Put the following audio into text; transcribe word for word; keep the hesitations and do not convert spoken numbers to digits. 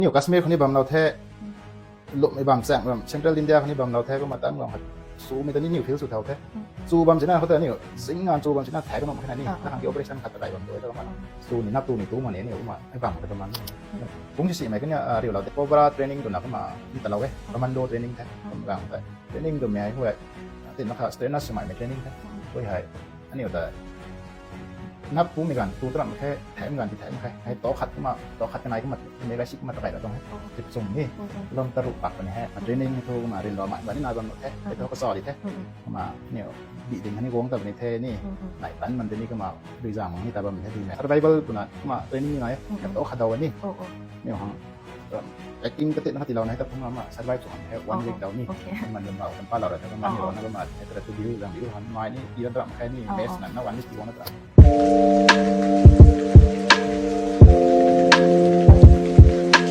Niu Kashmir khou ni bam lou the, lwmmei bam chaeng bam, Central India khou ni bam lou the, kumna tang lou khat swmei ta ni niu feel sw thau the. Chu bam sina khou ta niu, zing ngan chu bam sina thai kumna khe na ni, Ah, ah. Na khang ki operation khat ta kai bam tu e ta kumna. Chu ni na tu ni tu ma ni niu kumna, ai bam ta kumna. Kung si si mei kanya, ah, riu lou the, Cobra training tu na kumna, ni ta lou e, commando training the, kumna bam the. Training tu mei hu e, ti na kha strenuous swmei mei training the. Hui hei, aniu ta nap pumei ganv tu taram khe, thaimei ganv ti thaimei khe, hei to khat kumna, to khat kanei kumna, mei gai si kumna ta kai ra tuang he. Tip chung ni, lom taruk pak puni he, training thu kumna rin lou mei, bani nai bam lou the, hei thu kacha di the. Kumna, niu, bih ding hani guang ta puni the ni, nai tan man te ni kumna, dui zang ni ta bam ni the dui mei. Survival puna kumna training ni nai, to khat daw ni. Niu hang, um, acting katit na kati lou na hei ta phung ama survive sw hang he one week daw ni. Man dun bau kan pa lou ra ta man ni lou na ma hei ta tu biu zang biu han mai ni ti ran ram khe ni mes na na one week ti guang na ta.